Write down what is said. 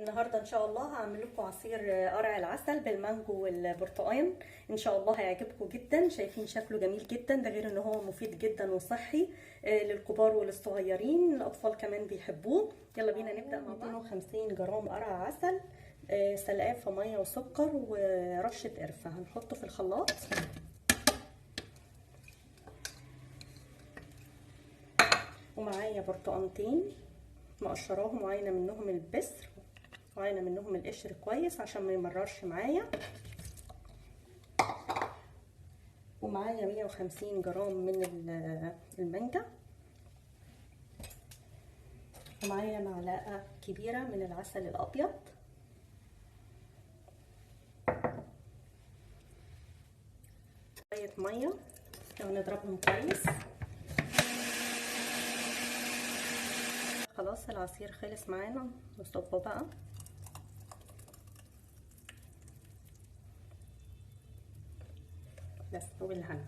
النهارده ان شاء الله هعمل لكم عصير قرع العسل بالمانجو والبرتقال، ان شاء الله هيعجبكم جدا. شايفين شكله جميل جدا، ده غير ان هو مفيد جدا وصحي للكبار وللصغيرين، الاطفال كمان بيحبوه. يلا بينا نبدا مع بعض. 250 جرام قرع عسل سلقاه في مية وسكر ورشه قرفه، هنحطه في الخلاط. ومعايا برتقانتين مقشراهم وعاينه منهم البسر وعاينه منهم القشر كويس عشان ما يمررش معايا. ومعايا 150 جرام من المانجا، ومعايا معلقه كبيرة من العسل الابيض، شوية مية، ونضربهم كويس. خلاص العصير خلص معانا، نصبه بقى. بس وبالهنا.